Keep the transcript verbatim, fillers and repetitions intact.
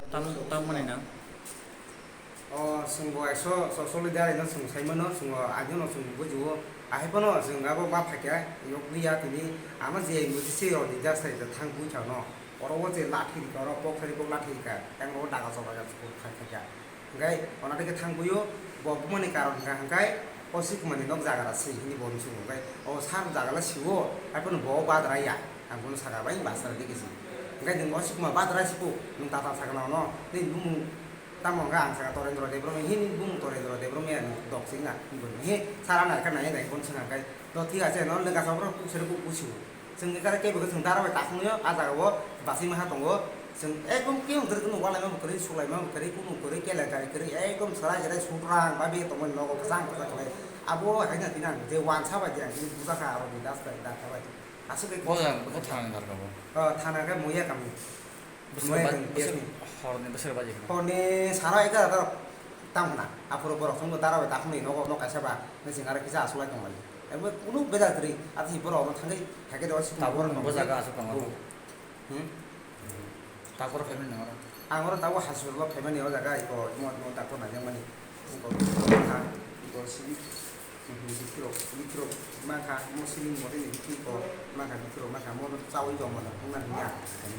Tam, tam mani nang? O, chwng bo ekso chorcholi de aino chwng sai mano, chwng o aino no chwng bujiwo. Ahai phano chwng abo ma phaikha, yok liya tini, ama je muji se rok ni jak sai thang bui thang no. Oro o je lathi rikha, oro pok thari pok lathi rikha, tang oro daga chok daga chok khai khaikha. Hingkai ona dike thang buio, bo bumani karon hingka hingkai, o sikmani nok jaga da si hini bo chwng hingkai, o sar jaga la siwo, hai phano bo badra ya, ang bono saka bai basra dike si. Hingkai nwng o sikma badra sipo, nwng tata sakna no, nini bumung Tamo hwnka ang saka Torendra Debbarma, he nini bumung Torendra Debbarma ya nini dok sing na, he sara nai kha nai nai kon sing kha, do thik ase, no le gasa borok kuk sere kuk kusu. Chwng ekare kebo khe chwng dara bai tasung yo, a jaga o basing ma ha tongo. Chwng ekdom khe wng kwrwi, wng walai ma kwrwi, sulai ma kwrwi, kumu kwrwi, kele kari kwrwi, ekdom sarai sarai sutrang ba be tongmani nogo kwchang kwchang khlai. Abo hai na tini ang je wansa bai je ang tini buja kha aro ni das bai da kha bai. Aswk khe O jaga ko thana ni darga bo? O, thana khe Moya kami. Bwswk Moya ba-, kami bwswk P S ni. Horni bwswk baji khna? Horni sara egaroh ta tang khna. Aphuru borok songbo dara bai takhumni nogo nok kaisa ba, mechine aro kisa asulai tong lai. Abo kunu bejak kwrwi, ati borok no thangwi haikhe do sukuma Tabuk borok nungbo tong jaga aswk tongo. Oh. Hmm? Tabuk oro phaimani nang oro? Ang oro tabuk hospital o phaimani o jaga iko mo, mo doctor naijakmani. Iko kha, iko simi. Bikhirok, bikhirok mankha, mo siling motini bikhirok mankha, bikhirok mankha, mo chawi tongmano wngna hwnwi ang sakha.